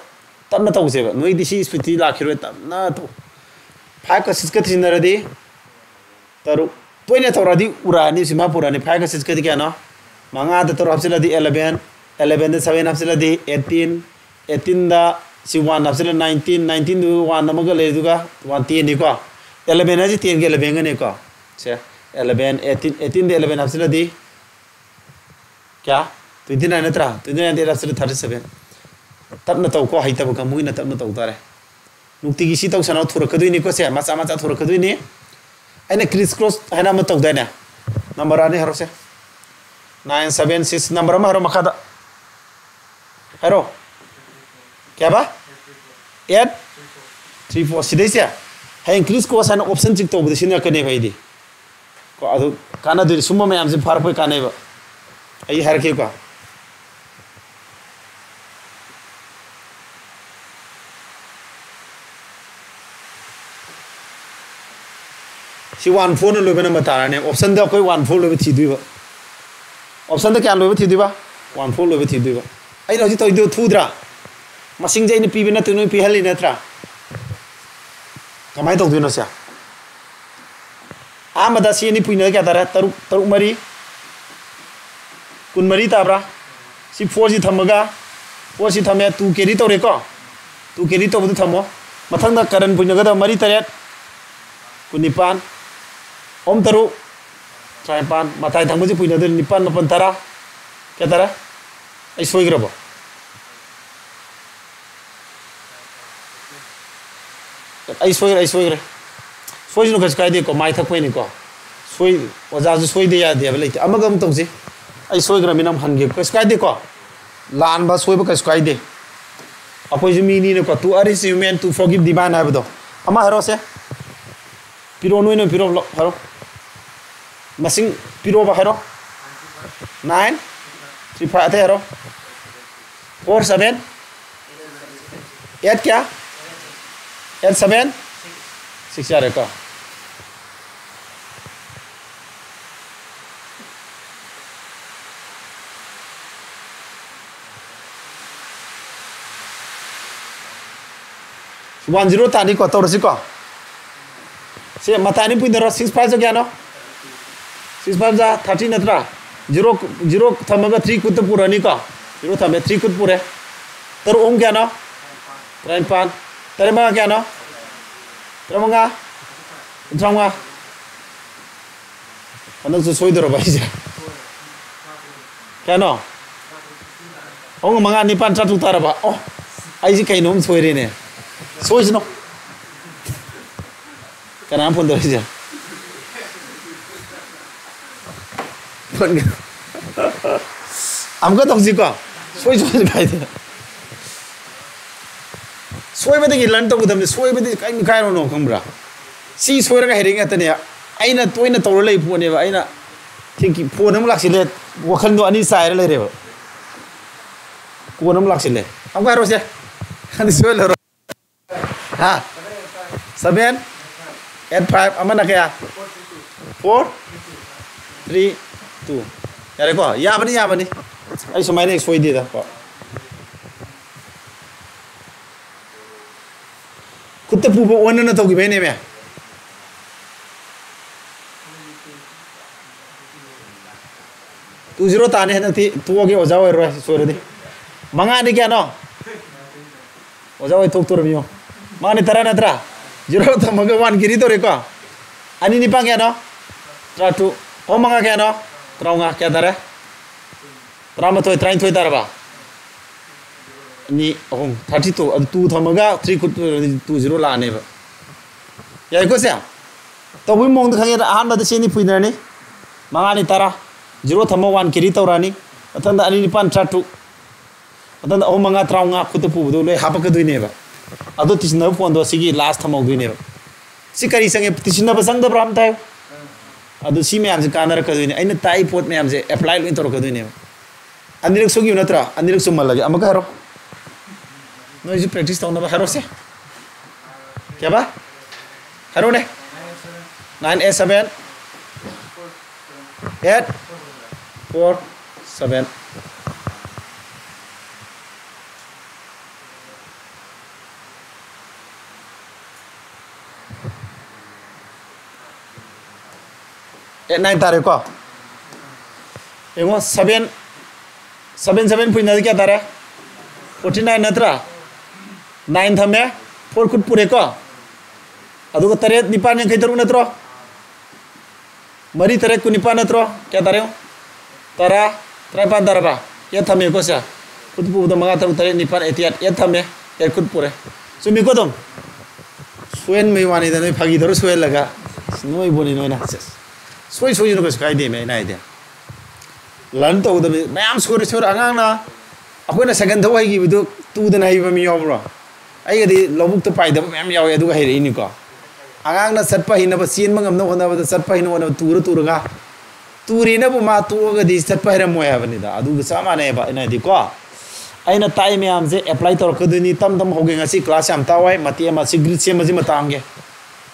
ꯇꯞꯅ ꯇꯧꯁꯦꯕ, ꯅꯣꯏꯗꯤ ꯁꯤ ꯏꯁꯄꯤꯠꯇꯤ ꯂꯥꯛꯈꯤꯔꯣꯏ, ꯇꯞꯅ ꯇꯧ꯫ ꯐꯥꯏꯚꯀ ꯁꯤꯛꯁꯀ ꯊꯤꯖꯤꯟꯅꯔꯗꯤ ꯇꯔꯨꯛ꯫ ꯇꯣꯏꯅ ꯇꯧꯔꯛꯑꯗꯤ ꯎꯔꯛꯑꯅꯤ, ꯁꯤꯃ ꯄꯨꯔꯛꯑꯅꯤ꯫ ꯐꯥꯏꯚꯀ ꯁꯤꯛꯁꯀꯗꯤ ꯀꯌꯥꯅꯣ? ꯃꯉꯥꯗ ꯇꯔꯨꯛ ꯍꯥꯞꯆꯤꯜꯂꯗꯤ ꯑꯦꯂꯚꯦꯟ, ꯑꯦꯂꯚꯦꯟꯗ ꯁꯚꯦꯟ ꯍꯥꯞꯆꯤꯜꯂꯗꯤ ꯑꯩꯠꯇꯤꯟ, ꯑꯩꯠꯇꯤꯟꯗ ꯁꯤ ꯋꯥꯟ ꯍꯥꯞꯆꯤꯜꯂ ꯅꯥꯏꯟꯇꯤꯟ, ꯅꯥꯏꯟꯇꯤꯟꯗꯨ ꯋꯥꯟ ꯑꯃꯒ ꯂꯩꯔꯗꯨꯒ ꯋꯥꯟ ꯇꯦꯟꯅꯤꯀꯣ꯫ ꯑꯦꯂꯚꯦꯟ ꯍꯥꯏꯁꯦ ꯇꯦꯟꯒ ꯑꯦꯂꯚꯦꯟꯒꯅꯦꯀꯣ꯫ ꯁꯦ, ꯑꯦꯂꯚꯦꯟ, ꯑꯩꯠꯇꯤꯟ, ꯑꯩꯠꯇꯤꯟꯗ ꯑꯦꯂꯚꯦꯟ ꯍꯥꯞꯆꯤꯜꯂꯗꯤ ꯀꯌꯥ? ꯇ꯭ꯋꯦꯟꯇꯤ ꯅꯥꯏꯟ ꯅꯠꯇ꯭ꯔꯥ? ꯇ꯭ꯋꯦꯟꯇꯤ ꯅꯥꯏꯟꯗ ꯑꯦꯂꯚꯦꯟ ꯍꯥꯞꯆꯤꯜꯂꯗꯤ ꯊꯥꯔꯇꯤ ꯁꯚꯦꯟ꯫ ꯇꯞꯅ ꯇꯧꯀꯣ, ꯍꯩꯇꯕ ꯀꯥꯡꯕꯨꯒꯤꯅ ꯇꯞꯅ ꯇꯧ ꯇꯥꯔꯦ꯫ ꯅꯨꯡꯇꯤꯒꯤ ꯁꯤ ꯇꯧꯁꯟꯅꯧ, ꯊꯨꯔꯛꯀꯗꯣꯏꯅꯤꯀꯣ ꯁꯦ, ꯃꯆꯥ ꯃꯆꯥ ꯊꯨꯔꯛꯀꯗꯣꯏꯅꯤ꯫ ꯑꯩꯅ ꯀ꯭ꯔꯤꯁ ꯀ꯭ꯔꯣꯁ ꯍꯥꯏꯅ ꯑꯃ ꯇꯧꯗꯥꯏꯅꯦ? ꯅꯝꯕꯔ ꯑꯅꯤ ꯍꯥꯏꯔꯣꯁꯦ꯫ ꯅꯥꯏꯟ ꯁꯚꯦꯟ ꯁꯤꯛꯁ, ꯅꯝꯕꯔ ꯑꯃ ꯍꯥꯏꯔꯣ ꯃꯈꯥꯗ꯫ ꯍꯥꯏꯔꯣ꯫ ꯀꯌꯥꯕ? Eight three four. ꯁꯤꯗꯩꯁꯦ ꯍꯌꯦꯡ ꯀ꯭ꯔꯤꯁ ꯀ꯭ꯔꯣꯁ ꯍꯥꯏꯅ ꯑꯣꯞꯁꯟ ꯆꯤꯛ ꯇꯧꯕꯗ ꯁꯤꯖꯤꯟꯅꯔꯛꯀꯅꯦꯕ ꯑꯩꯗꯤ꯫ ꯀꯣ, ꯑꯗꯨ ꯀꯥꯟꯅꯗꯣꯏꯅꯤ꯫ ꯁꯨꯝꯕ ꯃꯌꯥꯝꯁꯦ ꯐꯥꯔꯛꯄꯩ ꯀꯥꯟꯅꯩꯕ꯫ ꯑꯩ ꯍꯥꯏꯔꯛꯀꯦꯀꯣ꯫ ꯁꯤ ꯋꯥꯟ ꯐꯣꯔꯅ ꯂꯣꯏꯕ ꯅꯝꯕꯔ ꯇꯥꯔꯅꯦ꯫ ꯑꯣꯞꯁꯟꯗ ꯑꯩꯈꯣꯏ ꯋꯥꯟ ꯐꯣꯔ ꯂꯣꯏꯕ ꯊꯤꯗꯣꯏꯕ꯫ ꯑꯣꯞꯁꯟꯗ ꯀꯌꯥ ꯂꯣꯏꯕ ꯊꯤꯗꯣꯏꯕ? ꯋꯥꯟ ꯐꯣꯔ ꯂꯣꯏꯕ ꯊꯤꯗꯣꯏꯕ꯫ ꯑꯩꯅ ꯍꯧꯖꯤꯛ ꯇꯧꯔꯤꯗꯨ ꯊꯨꯗ꯭ꯔꯥ? ꯃꯁꯤꯡꯁꯦ ꯑꯩꯅ ꯄꯤꯕ ꯅꯠꯇꯦ, ꯅꯣꯏ ꯄꯤꯍꯜꯂꯤ ꯅꯠꯇ꯭ꯔꯥ? ꯀꯃꯥꯏꯅ ꯇꯧꯗꯣꯏꯅꯣ ꯁꯦ? ꯑꯍꯥꯟꯕꯗ ꯁꯤ ꯑꯅꯤ ꯄꯨꯏꯅ ꯀꯌꯥ ꯇꯥꯔꯦ? ꯇꯔꯨꯛ, ꯇꯔꯨꯛ ꯃꯔꯤ ꯀꯨꯟꯃꯔꯤ ꯇꯥꯕ꯭ꯔꯥ? ꯁꯤ ꯐꯣꯔꯁꯤ ꯊꯝꯃꯒ, ꯐꯣꯔꯁꯤ ꯊꯝꯃꯦ, ꯇꯨ ꯀꯦꯔꯤ ꯇꯧꯔꯦꯀꯣ? ꯇꯨ ꯀꯦꯔꯤ ꯇꯧꯕꯗꯨ ꯊꯝꯃꯣ꯫ ꯃꯊꯪꯗ ꯀꯔꯟ ꯄꯨꯏꯅꯒꯗꯕ ꯃꯔꯤ ꯇꯔꯦꯠ ꯀꯨꯟꯅꯤꯄꯥꯟ, ꯑꯍꯨꯝ ꯇꯔꯨꯛ ꯇꯔꯥꯅꯤꯄꯥꯟ, ꯃꯇꯥꯏ ꯊꯪꯕꯁꯤ ꯄꯨꯏꯅꯗꯣꯏꯅꯤ, ꯅꯤꯄꯥꯟ ꯃꯥꯄꯟ ꯇꯔꯥ꯫ ꯀꯌꯥ ꯇꯥꯔꯦ? ꯑꯩ ꯁꯣꯏꯈ꯭ꯔꯕꯣ? ꯑꯩ ꯁꯣꯏꯈ꯭ꯔꯦ, ꯑꯩ ꯁꯣꯏꯈ꯭ꯔꯦ꯫ ꯁꯣꯏꯁꯅꯨ, ꯀꯩꯁꯨ ꯀꯥꯏꯗꯦꯀꯣ, ꯃꯥꯏ ꯊꯛꯄꯩꯅꯤꯀꯣ꯫ ꯁꯣꯏ-, ꯑꯣꯖꯥꯁꯨ ꯁꯣꯏꯗ ꯌꯥꯗꯦ ꯍꯥꯏꯕ ꯂꯩꯇꯦ꯫ ꯑꯃꯒ ꯑꯃꯨꯛ ꯇꯧꯁꯤ꯫ ꯑꯩ ꯁꯣꯏꯈ꯭ꯔꯃꯤꯅ ꯑꯃꯨꯛ ꯍꯟꯒꯦ, ꯀꯩꯁꯨ ꯀꯥꯏꯗꯦꯀꯣ꯫ ꯂꯥꯟꯕ ꯁꯣꯏꯕ ꯀꯩꯁꯨ ꯀꯥꯏꯗꯦ꯫ ꯑꯩꯈꯣꯏꯁꯨ ꯃꯤꯅꯤꯅꯀꯣ, "To err is human, to forgive divine" ꯍꯥꯏꯕꯗꯣ꯫ ꯑꯃ ꯍꯥꯏꯔꯛꯑꯣꯁꯦ꯫ ꯄꯤꯔꯛꯑꯣ, ꯅꯣꯏꯅ ꯄꯤꯔꯛꯑꯣ, ꯍꯥꯏꯔꯣ꯫ ꯃꯁꯤꯡ ꯄꯤꯔꯛꯑꯣꯕ, ꯍꯥꯏꯔꯣ꯫ Nine three five, ꯑꯇꯩ ꯍꯥꯏꯔꯣ꯫ Four seven, eight ꯀꯌꯥ? Eight seven six, ꯌꯥꯔꯦꯀꯣ꯫ One zero ꯇꯥꯅꯤꯀꯣ, ꯇꯧꯔꯁꯤꯀꯣ꯫ ꯁꯦ, ꯃꯇꯥꯏ ꯑꯅꯤ ꯄꯨꯏꯅꯔꯣ, six five ꯖꯥ ꯀꯌꯥꯅꯣ? Six five ꯖꯥ thirty ꯅꯠꯇ꯭ꯔꯥ? Zero, zero ꯊꯝꯃꯒ three ꯈꯨꯠꯇ ꯄꯨꯔꯅꯤꯀꯣ꯫ Zero ꯊꯝꯃꯦ, three ꯈꯨꯠ ꯄꯨꯔꯦ꯫ ꯇꯔꯨꯛ ꯑꯍꯨꯝ ꯀꯌꯥꯅꯣ? ꯇꯔꯥꯅꯤꯄꯥꯟ꯫ ꯇꯔꯦꯠ ꯃꯉꯥ ꯀꯌꯥꯅꯣ? ꯇꯔꯥꯃꯉꯥ꯫ ꯀꯨꯟꯊ꯭ꯔꯥ ꯃꯉꯥ꯫ ꯍꯟꯗꯛꯁꯨ ꯁꯣꯏꯗꯧꯔꯕ ꯑꯩꯁꯦ? ꯀꯌꯥꯅꯣ? ꯑꯍꯨꯝ ꯃꯉꯥ ꯅꯤꯄꯥꯟ ꯇꯔꯥꯇꯔꯨꯛ ꯇꯥꯔꯕ? ꯑꯣ, ꯑꯩꯁꯦ ꯀꯩꯅꯣꯝ ꯁꯣꯏꯔꯦꯅꯦ꯫ ꯁꯣꯏꯁꯅꯨ꯫ ꯀꯅꯥ ꯐꯣꯟ ꯇꯧꯔꯛꯏꯁꯦ? ꯐꯣꯟ-, ꯑꯃꯨꯛꯀ ꯇꯧꯁꯤꯀꯣ꯫ ꯁꯣꯏ ꯁꯣꯏ ꯀꯥꯏꯗꯦ꯫ ꯁꯣꯏꯕꯗꯒꯤ learn ꯇꯧꯒꯗꯕꯅꯤ꯫ ꯁꯣꯏꯕꯗꯤ ꯀꯔꯤꯝ ꯀꯥꯏꯔꯨꯅꯣ, ꯈꯪꯕ꯭ꯔꯥ? ꯁꯤ ꯁꯣꯏꯔꯒ ꯍꯩꯔꯛꯏ ꯉꯥꯛꯇꯅꯦ꯫ ꯑꯩꯅ ꯇꯣꯏꯅ ꯇꯧꯔ ꯂꯩꯕ ꯄꯣꯠꯅꯦꯕ꯫ ꯑꯩꯅ ꯊꯦꯡꯀꯤ-, ꯐꯣꯟ ꯑꯃꯨꯛ ꯂꯥꯛꯁꯤꯜꯂꯦ, ꯋꯥꯈꯜꯗꯣ ꯑꯅꯤ ꯆꯥꯏꯔ ꯂꯩꯔꯦꯕ꯫ ꯀꯣꯟ ꯑꯃꯨꯛ ꯂꯥꯛꯁꯤꯜꯂꯦ꯫ ꯑꯃꯨꯛ ꯍꯥꯏꯔꯣꯁꯦ꯫ ꯑꯅꯤ ꯁꯣꯏꯍꯜꯂꯔꯣꯏ꯫ ꯍꯥ? Seven? ꯑꯦꯠ ꯐꯥꯏꯚ ꯑꯃꯅ ꯀꯌꯥ? Four three two. ꯌꯥꯔꯦꯀꯣ, ꯌꯥꯕꯅꯤ, ꯌꯥꯕꯅꯤ꯫ ꯑꯩ ꯁꯨꯃꯥꯏꯅ ꯍꯦꯛ ꯁꯣꯏꯗꯦꯗ ꯀꯣ꯫ ꯈꯨꯠꯇ ꯄꯨꯕ ꯑꯣꯟꯅꯅ ꯇꯧꯈꯤꯕꯩꯅꯦꯃꯦ꯫ Two zero ꯇꯥꯅꯤ ꯍꯟꯗꯛꯇꯤ꯫ ꯇꯣꯛꯑꯒꯦ, ꯑꯣꯖꯥ ꯑꯣꯏꯔꯔꯣꯏ ꯁꯣꯏꯔꯗꯤ꯫ ꯃꯉꯥꯅꯤ ꯀꯌꯥꯅꯣ? ꯑꯣꯖꯥ ꯍꯣꯏ ꯊꯣꯛꯇꯣꯔꯝꯃꯤꯌꯣ꯫ ꯃꯥꯅꯤ ꯇꯔꯥ ꯅꯠꯇ꯭ꯔꯥ? Zero ꯊꯝꯃꯒ one carry ꯇꯧꯔꯦꯀꯣ꯫ ꯑꯅꯤ ꯅꯤꯄꯥꯟ ꯀꯌꯥꯅꯣ? ꯇꯔꯥꯇꯔꯨꯛ꯫ ꯑꯍꯨꯝ ꯃꯉꯥ ꯀꯌꯥꯅꯣ? ꯇꯔꯥꯃꯉꯥ꯫ ꯀꯌꯥ ꯇꯥꯔꯦ? ꯇꯔꯥꯃꯥꯊꯣꯏ, ꯇꯔꯥꯅꯤꯊꯣꯏ ꯇꯥꯔꯕ? ꯑꯅꯤ, ꯑꯍꯨꯝ, thirty two꯫ ꯑꯗꯨ two ꯊꯝꯃꯒ three ꯈꯨꯠ two zero ꯂꯥꯛꯑꯅꯦꯕ꯫ ꯌꯥꯏꯀꯣ ꯁꯦ? ꯇꯧꯕꯒꯤ ꯃꯑꯣꯡꯗ ꯈꯪꯉꯦꯗ꯫ ꯑꯍꯥꯟꯕꯗ ꯁꯤ ꯑꯅꯤ ꯐꯨꯏꯅꯔꯅꯤ꯫ ꯃꯉꯥꯅꯤ ꯇꯔꯥ꯫ Zero ꯊꯝꯃ one carry ꯇꯧꯔꯛꯑꯅꯤ꯫ ꯃꯊꯪꯗ ꯑꯅꯤ ꯅꯤꯄꯥꯟ ꯇꯔꯥꯇꯔꯨꯛ꯫ ꯃꯊꯪꯗ ꯑꯍꯨꯝ ꯃꯉꯥ ꯇꯔꯥꯃꯉꯥ ꯈꯨꯠꯇ ꯄꯨꯕꯗꯣ ꯂꯣꯏ ꯍꯥꯞꯄꯛꯀꯗꯣꯏꯅꯦꯕ꯫ ꯑꯗꯣ ꯇꯤꯁꯤꯟꯅꯕ ꯐꯣꯟꯗꯣ ꯁꯤꯒꯤ last ꯊꯝꯍꯧꯗꯣꯏꯅꯦꯕ꯫ ꯁꯤ ꯀꯔꯤ ꯆꯪꯉꯦ? ꯇꯤꯁꯤꯟꯅꯕ ꯆꯪꯗꯕ꯭ꯔꯥ ꯑꯝꯇ ꯍꯥꯏꯌꯨ꯫ ꯑꯗꯨ ꯁꯤ ꯃꯌꯥꯝꯁꯦ ꯀꯥꯟꯅꯔꯛꯀꯗꯣꯏꯅꯦ꯫ ꯑꯩꯅ ꯇꯥꯛꯏ ꯄꯣꯠ ꯃꯌꯥꯝꯁꯦ apply ꯂꯣꯏ ꯇꯧꯔꯛꯀꯗꯣꯏꯅꯦꯕ꯫ ꯑꯅꯤꯔꯛ ꯁꯨꯈꯤꯕ ꯅꯠꯇ꯭ꯔꯥ? ꯑꯅꯤꯔꯛ ꯆꯨꯝꯍꯜꯂꯒꯦ꯫ ꯑꯃꯨꯛꯀ ꯍꯥꯏꯔꯣ꯫ ꯅꯣꯏꯁꯨ practice ꯇꯧꯅꯕ ꯍꯥꯏꯔꯣꯁꯦ꯫ ꯀꯌꯥꯕ? ꯍꯥꯏꯔꯣꯅꯦ꯫ Nine eight seven eight four seven꯫ Eight nine ꯇꯥꯔꯦꯀꯣ꯫ ꯌꯦꯡꯉꯣ, seven, seven seven ꯐꯨꯏꯅꯗꯤ ꯀꯌꯥ ꯇꯥꯔꯦ? Forty nine ꯅꯠꯇ꯭ꯔꯥ? Nine ꯊꯝꯃꯦ, four ꯈꯨꯠ ꯄꯨꯔꯦꯀꯣ꯫ ꯑꯗꯨꯒ ꯇꯔꯦꯠ ꯅꯤꯄꯥꯟ ꯌꯥꯡꯈꯩ ꯇꯔꯨꯛ ꯅꯠꯇ꯭ꯔꯣ? ꯃꯔꯤ ꯇꯔꯦꯠ ꯀꯨꯟꯅꯤꯄꯥꯟ ꯅꯠꯇ꯭ꯔꯣ? ꯀꯌꯥ ꯇꯥꯔꯦ? ꯇꯔꯥ, ꯇꯔꯥꯅꯤꯄꯥꯟ ꯇꯥꯔꯕ? Eight ꯊꯝꯃꯦꯀꯣ ꯁꯦ꯫ ꯈꯨꯠ ꯄꯨꯕꯗ ꯃꯉꯥ, ꯇꯔꯨꯛ, ꯇꯔꯦꯠ, ꯅꯤꯄꯥꯟ, eight, eight, eight ꯊꯝꯃꯦ꯫ Eight ꯈꯨꯠ ꯄꯨꯔꯦ꯫ ꯆꯨꯝꯃꯤꯀꯣ ꯑꯗꯨꯝ? ꯁꯣꯏꯍꯟꯕꯩ ꯋꯥꯅꯤꯗ, ꯅꯣꯏ ꯐꯥꯒꯤ ꯇꯧꯔ ꯁꯣꯏꯍꯜꯂꯒ꯫ ꯑꯁ, ꯅꯣꯏꯕꯨꯅꯤ ꯅꯣꯏꯅ꯫ ꯁꯦꯁ꯫ ꯁꯣꯏ ꯁꯣꯏꯁꯅꯨ, ꯀꯩꯁꯨ ꯀꯥꯏꯗꯦꯃꯦ, ꯑꯩꯅ ꯍꯥꯏꯗꯤ꯫ Learn ꯇꯧꯒꯗꯕꯅꯤ꯫ ꯃꯌꯥꯝ ꯁꯣꯏꯔ ꯁꯣꯏꯔ ꯑꯉꯥꯡꯅ ꯑꯩꯈꯣꯏꯅ ꯁꯥꯏꯀꯜ ꯊꯧ ꯍꯩꯈꯤꯕꯗꯨ ꯇꯨꯗꯅ ꯍꯩꯕ ꯃꯤ ꯌꯥꯎꯕ꯭ꯔꯣ? ꯑꯩꯒꯗꯤ ꯂꯧꯕꯨꯛꯇ ꯄꯥꯏꯗꯕ ꯃꯌꯥꯝ ꯌꯥꯎꯋꯦ, ꯑꯗꯨꯒ ꯍꯩꯔꯛꯏꯅꯤꯀꯣ꯫ ꯑꯉꯥꯡꯅ ꯆꯠꯄ ꯍꯩꯅꯕ, ꯆꯦꯟꯕ ꯉꯝꯅꯕ ꯍꯣꯠꯅꯕꯗ, ꯆꯠꯄ ꯍꯩꯅꯕ ꯍꯣꯠꯅꯕ, ꯇꯨꯔ ꯇꯨꯔꯒ꯫ ꯇꯨꯔꯦꯅꯕꯨ ꯃꯥ ꯇꯣꯛꯑꯒꯗꯤ ꯆꯠꯄ ꯍꯩꯔꯝꯃꯣꯏ ꯍꯥꯏꯕꯅꯤꯗ꯫ ꯑꯗꯨꯒ ꯆꯞ ꯃꯥꯟꯅꯩꯕ ꯑꯩꯅ ꯍꯥꯏꯗꯤꯀꯣ꯫ ꯑꯩꯅ ꯇꯥꯛꯏ ꯃꯌꯥꯝꯁꯦ apply ꯇꯧꯔꯛꯀꯗꯣꯏꯅꯤ꯫ ꯇꯝ ꯇꯝ ꯍꯧꯒꯦ꯫ ꯉꯁꯤ class ꯌꯥꯝ ꯇꯥꯎ ꯍꯥꯏ, ꯃꯇꯦꯛ ꯑꯃ ꯁꯤ grid ꯁꯦꯝꯕꯁꯤ ꯃꯇꯥꯡꯒꯤ꯫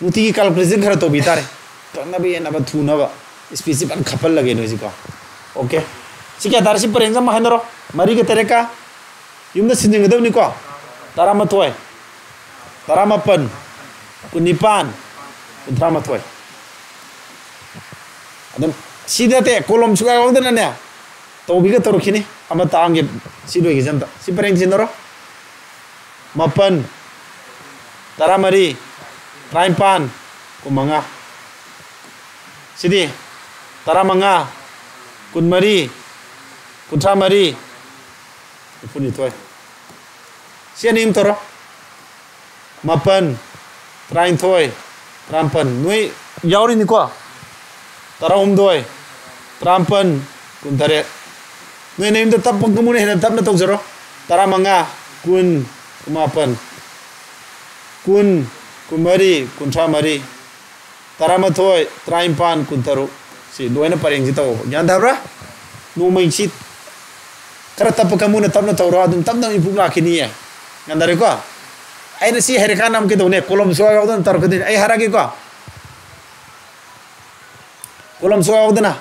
ꯅꯨꯡꯇꯤꯒꯤ calculation ꯈꯔ ꯇꯧꯕꯤ ꯇꯥꯔꯦ꯫ ꯀꯛꯅꯕ ꯌꯦꯟꯅꯕ ꯊꯨꯅꯕ speed ꯁꯤ ꯐꯖꯅ ꯈꯞꯍꯜꯂꯒꯦ ꯅꯣꯏꯁꯤꯀꯣ꯫ Okay, ꯁꯤ ꯀꯌꯥ ꯇꯥꯔꯦ? ꯁꯤ ꯄꯔꯦꯡꯁꯦ ꯑꯃ ꯍꯥꯏꯅꯔꯣ꯫ ꯃꯔꯤꯒ ꯇꯔꯦꯠꯀ ꯌꯨꯝꯗ ꯁꯤꯟꯖꯤꯟꯒꯗꯕꯅꯤꯀꯣ꯫ ꯇꯔꯥꯃꯥꯊꯣꯏ, ꯇꯔꯥꯃꯥꯄꯟ, ꯀꯨꯟꯅꯤꯄꯥꯟ, ꯀꯨꯟꯊ꯭ꯔꯥꯃꯥꯊꯣꯏ꯫ ꯑꯗꯨꯝ ꯁꯤꯗ ꯅꯠꯇꯦ, column ꯁꯨꯛꯌꯥꯎ ꯌꯥꯎꯗꯅꯅꯦ ꯇꯧꯕꯤꯒ ꯇꯧꯔꯛꯈꯤꯅꯤ꯫ ꯑꯃ ꯇꯥꯡꯒꯦ꯫ ꯁꯤ ꯂꯣꯏꯒꯤꯁꯦ ꯑꯝꯇ꯫ ꯁꯤ ꯄꯔꯦꯡ ꯁꯤꯟꯅꯔꯣ꯫ ꯃꯥꯄꯟ, ꯇꯔꯥꯃꯔꯤ, ꯇꯔꯥꯅꯤꯄꯥꯟ, ꯀꯨꯟꯃꯉꯥ꯫ ꯁꯤꯗꯤ ꯇꯔꯥꯃꯉꯥ, ꯀꯨꯟꯃꯔꯤ, ꯀꯨꯟꯊ꯭ꯔꯥꯃꯔꯤ, ꯅꯤꯐꯨꯅꯤꯊꯣꯏ꯫ ꯁꯤ ꯑꯅꯤ ꯑꯃ ꯇꯧꯔꯣ꯫ ꯃꯥꯄꯟ, ꯇꯔꯥꯅꯤꯊꯣꯏ, ꯇꯔꯥꯃꯥꯄꯟ꯫ ꯅꯣꯏ ꯌꯥꯎꯔꯤꯅꯤꯀꯣ? ꯇꯔꯥꯍꯨꯝꯗꯣꯏ, ꯇꯔꯥꯃꯥꯄꯟ, ꯀꯨꯟꯇꯔꯦꯠ꯫ ꯅꯣꯏ ꯅꯌꯨꯝꯗ ꯇꯞꯄ ꯀꯥꯡꯕꯨꯅ ꯍꯦꯟꯅ ꯇꯞꯅ ꯇꯧꯖꯔꯣ꯫ ꯇꯔꯥꯃꯉꯥ, ꯀꯨꯟ, ꯀꯨꯟꯃꯥꯄꯟ, ꯀꯨꯟ, ꯀꯨꯟꯃꯔꯤ, ꯀꯨꯟꯊ꯭ꯔꯥ ꯃꯔꯤ, ꯇꯔꯥꯃꯥꯊꯣꯏ, ꯇꯔꯥꯅꯤꯄꯥꯟ, ꯀꯨꯟꯇꯔꯨꯛ꯫ ꯁꯤ ꯂꯣꯏꯅ ꯄꯔꯦꯡꯁꯤ ꯇꯧꯑꯣ꯫ ꯒ꯭ꯌꯥꯟ ꯇꯥꯕ꯭ꯔꯥ? ꯅꯣꯡꯃꯩꯁꯤ ꯈꯔ ꯇꯞꯄ ꯀꯥꯡꯕꯨꯅ ꯇꯞꯅ ꯇꯧꯔꯣ, ꯑꯗꯨꯝ ꯇꯞꯅ ꯏꯄꯨꯛ ꯂꯥꯛꯈꯤꯅꯤꯌꯦ꯫ ꯒ꯭ꯌꯥꯟ ꯇꯥꯔꯦꯀꯣ? ꯑꯩꯅ ꯁꯤ ꯍꯩꯔꯀꯥꯟꯗ ꯑꯃꯨꯛ ꯀꯩꯗꯧꯅꯦ? Column ꯁꯨꯛꯌꯥꯎ ꯌꯥꯎꯗꯅ ꯇꯧꯔꯛꯀꯗꯣꯏꯅꯦ꯫ ꯑꯩ ꯍꯥꯏꯔꯛꯑꯒꯦꯀꯣ꯫ Column ꯁꯨꯛꯌꯥꯎ ꯌꯥꯎꯗꯅ꯫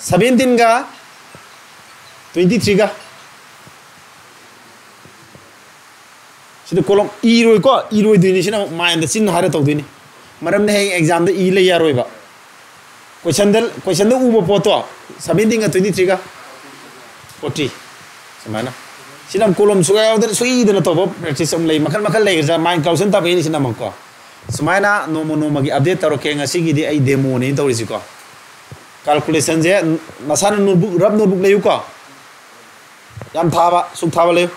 Seventeenꯒ twenty-threeꯒ꯫ ꯁꯤꯗ column ꯏꯔꯣꯏꯀꯣ, ꯏꯔꯣꯏꯗꯣꯏꯅꯤ꯫ ꯁꯤꯅ ꯑꯃꯨꯛ mindꯗ ꯆꯤꯟꯅ ꯍꯥꯏꯔ ꯇꯧꯗꯣꯏꯅꯤ꯫ ꯃꯔꯝꯗꯤ ꯍꯌꯦꯡ examꯗ ꯏ ꯂꯩ ꯌꯥꯔꯣꯏꯕ꯫ Questionꯗ, questionꯗ ꯎꯕ ꯄꯣꯠꯇꯣ, seventeenꯒ twenty-threeꯒ forty꯫ ꯁꯨꯃꯥꯏꯅ꯫ ꯁꯤꯅ ꯑꯃꯨꯛ column ꯁꯨꯛꯌꯥꯎ ꯌꯥꯎꯗꯅ ꯁꯨꯏꯗꯅ ꯇꯧꯕ practice ꯑꯃ ꯂꯩ꯫ ꯃꯈꯜ ꯃꯈꯜ ꯂꯩꯈ꯭ꯔꯖꯥꯠ꯫ Mind Cloudꯁꯤꯅ ꯇꯝꯃꯛꯏꯅꯤ ꯁꯤꯅ ꯑꯃꯨꯛꯀꯣ꯫ ꯁꯨꯃꯥꯏꯅ ꯅꯣꯡꯃ ꯅꯣꯡꯃꯒꯤ update ꯇꯧꯔꯛꯀꯦ꯫ ꯉꯁꯤꯒꯤꯗꯤ ꯑꯩ demoꯅꯤ ꯇꯧꯔꯤꯁꯤꯀꯣ꯫ Calculationꯁꯦ ꯅꯁꯥꯅ notebook, rough notebook ꯂꯩꯌꯨꯀꯣ꯫ ꯌꯥꯝ ꯊꯥꯕ, ꯁꯨꯛ ꯊꯥꯕ ꯂꯩꯌꯨ꯫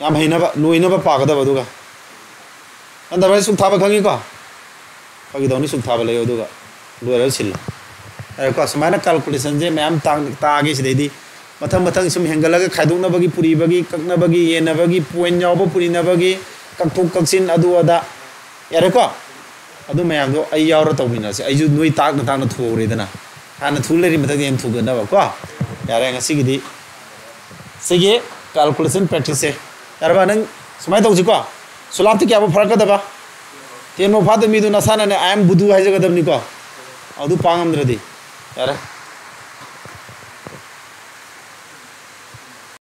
ꯌꯥꯝ ꯍꯩꯅꯕ, ꯂꯣꯏꯅꯕ ꯄꯥꯒꯗꯕ꯫ ꯑꯗꯨꯒ ꯅꯟꯗꯕ꯭ꯔꯥ ꯁꯨꯛ ꯊꯥꯕ ꯈꯪꯉꯤꯀꯣ? ꯐꯥꯒꯤ ꯇꯧꯅꯤ, ꯁꯨꯛ ꯊꯥꯕ ꯂꯩꯌꯨ, ꯑꯗꯨꯒ ꯂꯣꯏꯔꯒ ꯁꯤꯜꯂꯨ꯫ ꯌꯥꯔꯦꯀꯣ? ꯁꯨꯃꯥꯏꯅ calculationꯁꯦ ꯃꯌꯥꯝ ꯇꯥꯡ-, ꯇꯥꯒꯦ꯫ ꯁꯤꯗꯩꯗꯤ ꯃꯊꯪ ꯃꯊꯪ ꯁꯨꯝ ꯍꯦꯟꯒꯠꯂꯒ ꯈꯥꯏꯗꯣꯛꯅꯕꯒꯤ, ꯄꯨꯔꯤꯕꯒꯤ, ꯀꯛꯅꯕꯒꯤ, ꯌꯦꯟꯅꯕꯒꯤ, point ꯌꯥꯎꯕ ꯄꯨꯔꯤꯅꯕꯒꯤ, ꯀꯛꯊꯣꯛ ꯀꯛꯁꯤꯟ, ꯑꯗꯨ ꯑꯗꯥ꯫ ꯌꯥꯔꯦꯀꯣ? ꯑꯗꯨ ꯃꯌꯥꯝꯗꯣ ꯑꯩ ꯌꯥꯎꯔ ꯇꯧꯃꯤꯟꯅꯁꯦ꯫ ꯑꯩꯁꯨ ꯅꯣꯏ ꯇꯥꯛꯅ ꯇꯥꯛꯅ ꯊꯨꯍꯧꯔꯦꯗꯅ꯫ ꯍꯥꯟꯅ ꯊꯨ ꯂꯩꯔꯤ ꯃꯊꯛꯇ ꯍꯦꯟꯅ ꯊꯨꯒꯠꯅꯕ ꯀꯣ꯫ ꯌꯥꯔꯦ, ꯉꯁꯤꯒꯤꯗꯤ ꯁꯤꯒꯤ calculation practiceꯁꯦ꯫ ꯌꯥꯔꯕ? ꯅꯪ ꯁꯨꯃꯥꯏꯅ ꯇꯧꯁꯤꯀꯣ꯫ ꯁꯨꯂꯥꯞꯇꯤ ꯀꯌꯥꯐꯥꯎ ꯐꯥꯔꯛꯀꯗꯕ? ꯇꯦꯟꯐꯥꯎ ꯐꯥꯗꯕ ꯃꯤꯗꯨ ꯅꯁꯥꯅꯅꯦ "I am ꯕꯨꯙꯨ" ꯍꯥꯏꯖꯒꯗꯕꯅꯤꯀꯣ꯫ ꯑꯗꯨ ꯄꯥ ꯉꯝꯗ꯭ꯔꯗꯤ ꯌꯥꯔꯦ꯫